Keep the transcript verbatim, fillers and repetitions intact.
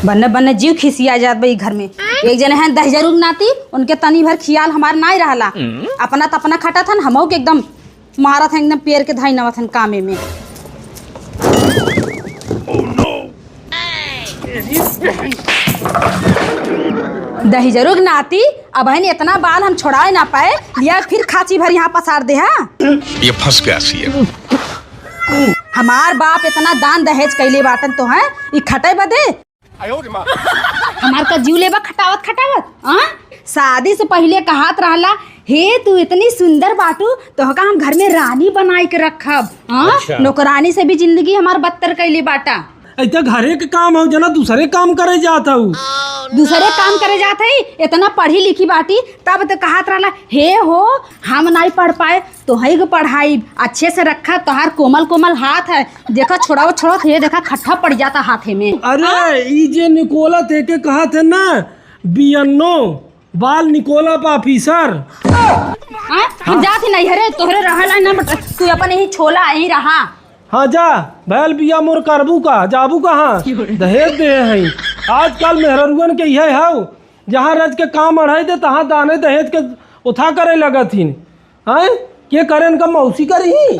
बन्ने बन्ने जीव खिसिया जात बा ई घर में। एक जने हैं दहिजरू के नाती, उनके तनी भर खियाल हमार नाई रहला। अपना त अपना खटत हन, हमहू के एकदम मारत हन, एकदम पेर के धाई नवत हन कामे में। दहिजरू के नाती, अबहिन इतना बाल हम छोड़ाए ना पाए, लिया फिर खाची भर यहाँ पसार दे, हाँ? ये फंस गया सीएम। हमार बाप इतना दान दहेज कैले बाटन तो हैं, ई खटे बदे? हमार का जीव लेबा खटावत खटावत, हाँ? शादी से पहिले कहत रहला, "हे तू इतनी सुंदर बाटू, तोहका हम घर में रानी बनाई के रखब, हाँ?" अच्छा। नौकरानी से भी जिंदगी हमार बदतर कैले बाटा। ऐ त घरे के काम हौ, जना दूसरे काम करे जात हौ। दूसरे काम करे जात है, इतना पढ़ी लिखी बाटी, तब तो कहत रहला, "हे हो, हम नाई पढ़ पाए, तोहई के पढ़ाई अच्छे से रखा, तोहार कोमल कोमल हाथ है, देखा छोड़ाओ छोड़त, हे देखा खट्ठा पड़ जाता हाथे में।" अरे, हाँ? ई जे निकोलत है के कहत है ना, बियन्नो, बाल निकोलत ऑफिसर। हाँ? हम जात ही नहीं, अरे तोहरे रहला ना, बट तू अपन यही छोला यही रहा। हाँ जा, भैल बिया मोर करबू का, जाबू कहाँ? दहेज दे हैं। आजकल मेहररुअन के यह है, जहाँ रज के काम अढ़ाई दे, तहाँ दाने दहेज के उठा करे लगत हिन। हैं? के करे इनका मौसी करी?